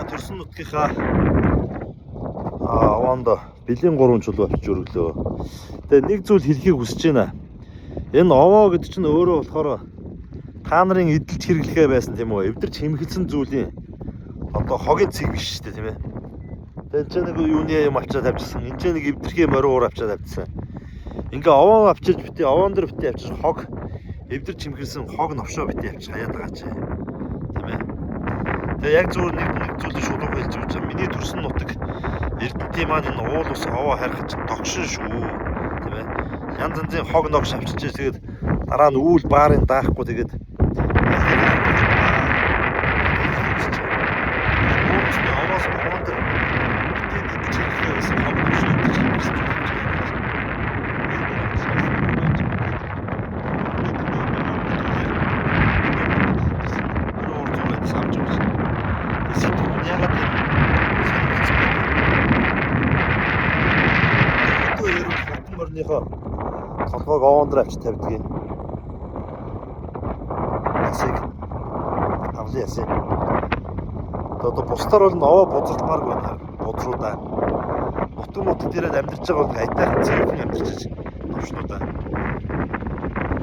Төрсөн нутгийнхаа овоонд бэлгийн 3 чулуу авчиж өргөлөө. Тэгээ нэг зүйл хэлэхийг хүсэж байна. Энэ овоо гэдэг чинь өөрөө болохоор та нарын эдэлж хэрэглэхээ байсан, тийм үү? Эвдэрч хэмхэлсэн зүйлийн одоо хогийн цэг биш шүү дээ, тийм ээ. Тэгээ энэ ч нэг юуны юм авчаад тавьчихсан. Энэ ч нэг эвдэрхий морин уур авчаад тавьчихсан. Ингээ овоо авчиж битээ, овоон дээр битээ авчиж, хог эвдэрч хэмхэлсэн хог новшоо битээ авчиж хаяад байгаа чи. Тийм ээ. Тэгээ яг зүгээр нэг нэг зүйлийг шулуух хэлж байгаа чинь миний төрсөн нутаг Эрдэнтийн маань энэ уул ус овоо харих чинь догшин шүү. Тийм ээ. Янз янзын хог ногш авчиж, тэгээд дараа нь үүл баарын даахгүй, тэгээд уул усны овоос овоон дээр битээ эдэлж хэрэглээ байсан хог новш, эвдэрч хэмхэлсэн зүйл авч байгаа. Толгойг овоон дээр авч тавьдаг юм. Ясыг авлаа ясыг. Одоо бусдаар бол овоо бузралмааргүй байна. Бузруудаа. Нутаг мутаг дээрээ амьдарч байгаа бол айтайхан цэвэрхэн амьдарч новшнуудаа.